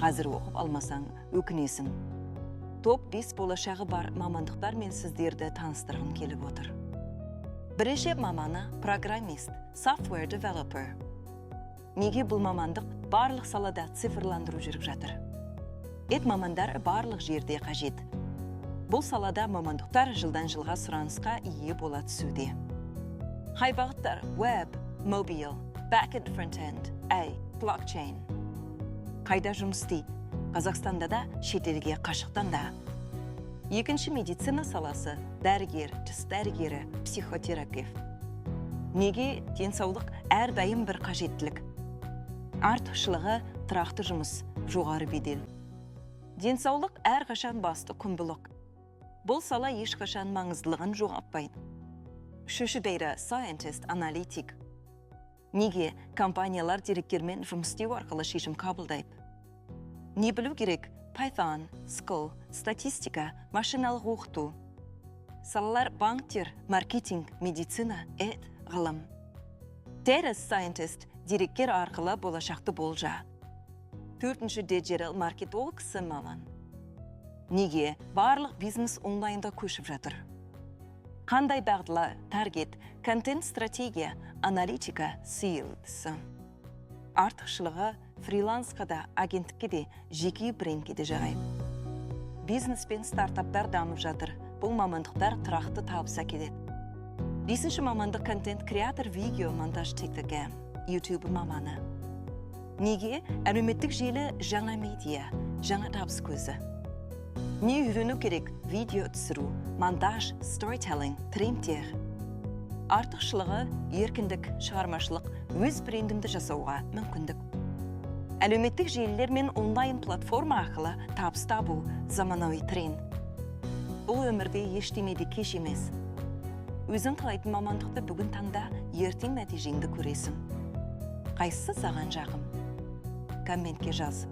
Қазір оқып алмасаң, өкінесің. Топ 5 болашағы бар мамандықтармен сіздерді таныстырғым келіп отыр. Бірінші маманы – программист, software developer. Неге бұл мамандық? Барлық салада цифрландыру жүріп жатыр. ИТ мамандар барлық жерде қажет. Бұл салада мамандықтар жылдан жылға сұранысқа ие бола түсуде. Қай бағыттар? Web, mobile, backend, frontend, AI, blockchain. Қайда жұмыс істейді? Қазақстанда да, шетелге қашықтан да. Екінші – медицина саласы, дәрігер, тіс дәрігері, психотерапевт. Неге? Денсаулық әрдайым бір қажеттілік. Артықшылығы – тұрақты жұмыс, жоғары бедел. Денсаулық әрқашан басты құндылық. Бұл сала ешқашан маңыздылығын жоғалтпайды. Үшінші – data scientist, аналитик. Неге? Компаниялар деректермен жұмыс істеу арқылы шешім қабылдайды. Не білу керек? Python, SQL, статистика, машиналық оқыту. Салалар: банктер, маркетинг, медицина, ИТ, ғылым. Data scientist – деректер арқылы болашақты болжа. Төртінші – digital маркетолог маман. Неге? Барлық бизнес онлайнда көшіп жатыр. Қандай бағдарлар? Таргет, контент стратегия, аналитика, sales. Артықшылығы – фрилансқа да, агенттікке де, жеке брендке де жарайды. Бизнес пен стартаптар дамып жатыр. Бұл мамандықтар тұрақты табыс әкеледі. Бесінші мамандық – контент креатор, видео монтаж, TikTok, YouTube маманы. Неге? Әлеуметтік желі – жаңа медиа, жаңа табыс көзі. Не үйрену керек? Видео түсіру, монтаж, сторителлинг, трендтер. Артықшылығы – еркіндік, шығармашылық, өз брендімді жасауға мүмкіндік. Әлеуметтік желілер мен онлайн платформа арқылы табыс табу – заманауи тренд. Бұл өмірде ештеме де кеш емес. Өзің қалайтын мамандықты бүгін таңда, ертең нәтижеңді көресің. Қайсысы саған жақын? Комментке жаз.